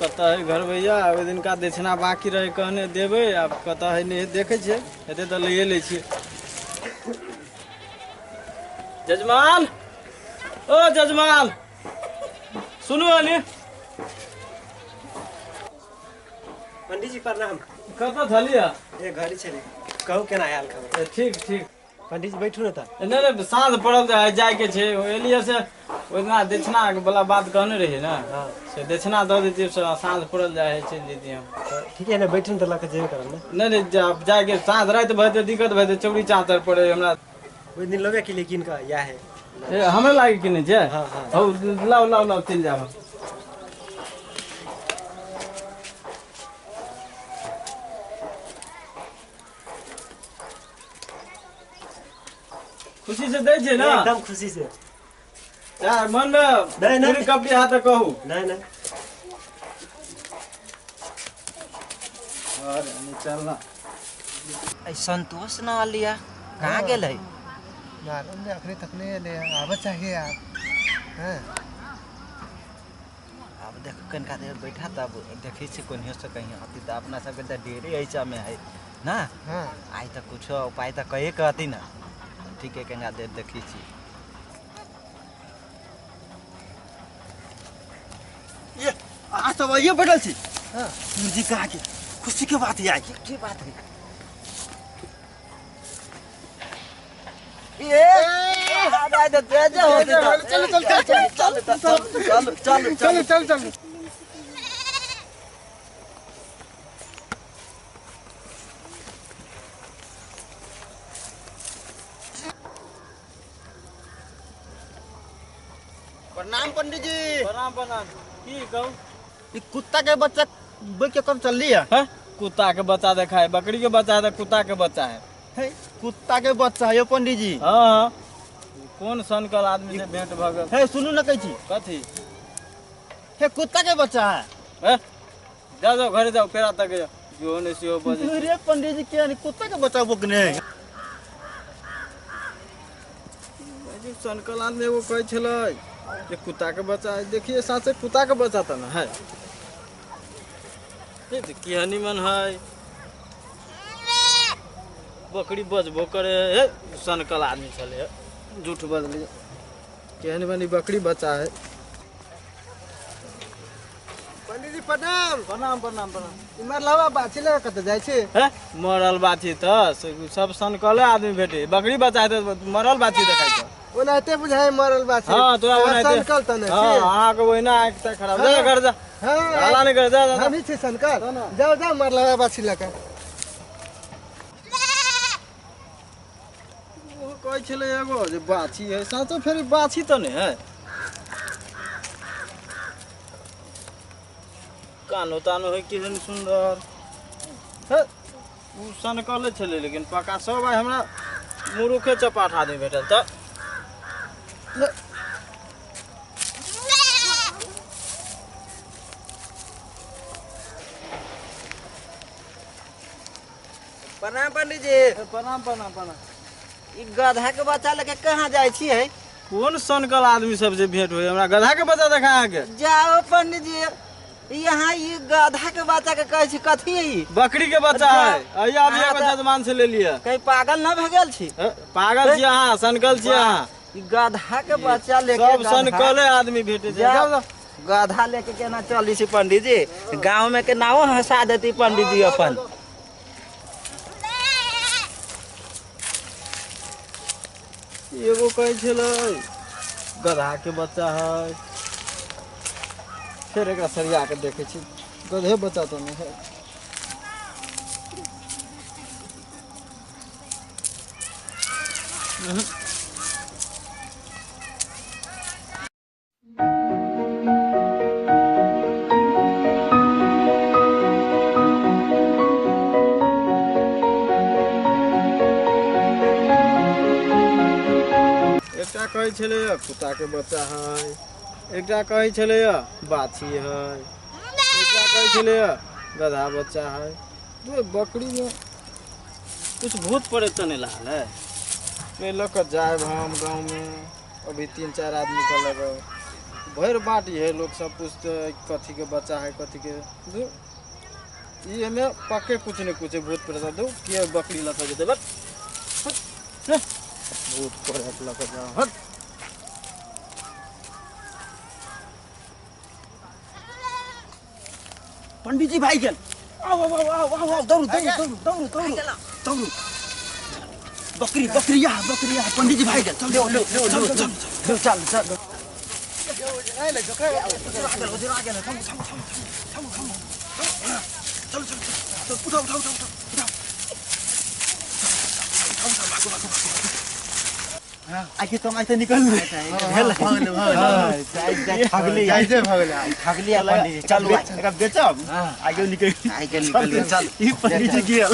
कतऽ है घर भैया ओहि दिनका दक्षिणा बाकी रहे कहने देबै आब कतऽ है नहि देखै छियै हेतै तऽ लैए लै छियै। जजमान ओ जजमान सुनू अली। पंडित जी प्रणाम। कतऽ छलियै? ए घरे छलै। कहू केना आयल खबर? ठीक ठीक। पंडित जी बैठू ने तऽ। नहि नहि साँझ पड़ल तऽ जाइके छै। एलियै से ओहि दिना दक्षिणा वाला बात कहने रहियै ने, से दक्षिणा दऽ दैतियै से साँझ पड़ल जाइ है चलि जैतियै हम। ठीक है ने बैठू ने तऽ लऽ कऽ जेबे करब ने। नहि नहि जाइके साँझ राति भऽ जेतै दिक्कत भऽ जेतै चौरी चाँतर पड़े हमरा। ओहि दिन लेबे केलियै कीन कऽ इएह है। ए हमरा लागे कि नहि छै? हाँ हाँ। हौ लाउ लाउ लाउ चलि जायब। खुशी से दै छै ने? एकदम खुशी से। यार मन में नहीं नहीं पूरी कपड़ी हाथ कहू। नहीं नहीं। अरे नहीं चलना। ऐ संतोष ना लिया कहाँ गेल है? मालूम नहीं अखनी तक नहीं ले आबे चाहिए आप। हाँ अब देखो कनका देर बैठा तब देखै छी कोनियो से कहीं आती तऽ अपना सबके तऽ डेरे ऐसा में है ना। हाँ आइ तऽ कुछो उपाय तऽ कहे कहती ना। ठीक है कनका देर देखै छी। ये आज तो ये बैठल छी। हाँ जी कहा के खुशी के बात है आज। की बात है? ये चलो चल चल चल चल चल चल चल चल। प्रणाम पंडित जी। प्रणाम प्रणाम। की कहू? ई कुत्ता के बच्चा बैठ के कब चलली है? कुत्ता के बच्चा देखा है बकरी के बच्चा है कुत्ता के बच्चा है। है कुत्ता के बच्चा है पंडित जी। हाँ कौन सनकल आदमी से भेंट भऽ गेल। हे सुनू न कहै छी। कथी? हे कुत्ता के बच्चा है। हे जाओ जाओ घरे जाओ पेड़ा तक जाओ जो नहीं सेहो बजै। अरे पंडित जी के कुत्ता के बच्चा बोकने है। सनकल आदमी एगो कहै छलै जे कुत्ता के बच्चा है। देखिए साँचे कुत्ता के बच्चा तऽ न है। केहन निमन है बकरी बजबो करे है। सनकल आदमी छलै झूठ बजलियै। केहन बनी बकरी बच्चा है। पंडित जी प्रणाम। प्रणाम प्रणाम प्रणाम। ई मरलवा बाछी लऽ कतऽ जाइ छै? हे मरल बाछी तऽ सब सनकले आदमी भेटे। बकरी बच्चा है तऽ मरल बाछी देखाइ छै। ओनाहिते बुझाइ मरल बाछी। हाँ तोरा ओनाहिते सनकल तऽ नहि छै। हाँ अहाँके ओहिना आँखि तऽ खराब। जा घर जा। हाँ हल्ला नहि कर जा। हमही छी सनकल। जाओ जाओ मरलवा बाछी लऽ कऽ। कहै छलै एगो जे बाछी है साँचो फेर बाछी तऽ नहि है। कानो तानो है केहन सुन्दर है। ओ सनकले छलै लेकिन पक्का सब आइ हमरा मुरुखे चपाट आदमी भेटल तऽ। प्रणाम पंडित जी। प्रणाम प्रणाम प्रणाम। ई गधा के बच्चा लेके कहाँ जाइ छियै? कोन सनकल आदमी सब जे भेंट होय हमरा गधा के बच्चा देखा अहाँके। जाओ पंडित जी यहाँ ई गधा के बच्चा के कहै छी कथी है? ई बकरी के बच्चा है। अइया अभी एगो जजमान से ले लिअ। कहीं पागल न भऽ गेल छी? पागल छी अहाँ सनकल छी अहाँ। ई गधा के बच्चा लेके सब सनकले आदमी भेटे छै। जाओ जाओ। गधा लेके केना चली छी पंडित जी? गाँव में के नाओ हंसा देती पंडित जी अपन। एगो कहै छलै गधा के बच्चा है। फेर एकरा सरिया के देखै छी गधे बच्चा तऽ नहि है। एकटा कहै छलै कुत्ता के बच्चा है। एकटा कहै छलै बाछी है। एकटा कहै छलै गधा बच्चा है। बकरी में कुछ भूत पड़े तऽ नहीं लागल है। लऽ कऽ जायब हम गाँव में अभी 3-4 आदमी के लगे भरि बाट इहे लोक सब पूछते कथी के बच्चा है कथी के। दू ई एमे पक्के कुछ ने कुछ भूत प्रेत दू के बकरी लऽ के जेतै। भूत प्रेत लऽ के जाओ। हट पंडित जी भाई गेल। आओ आओ आओ आओ आओ दौड़ू दौड़ू दौड़ू दौड़ू दौड़ू दौड़ू। बकरी बकरी या बकरी या पंडित जी भाई गेल। चल लो लो लो लो चल चल चलो चलो चलो उठाओ उठाओ उठाओ उठाओ उठाओ भागो भागो भागो। आगे तो आइते निकल चल बेचब आगे निकल आगे निकल चल ई पंडित जी गेल।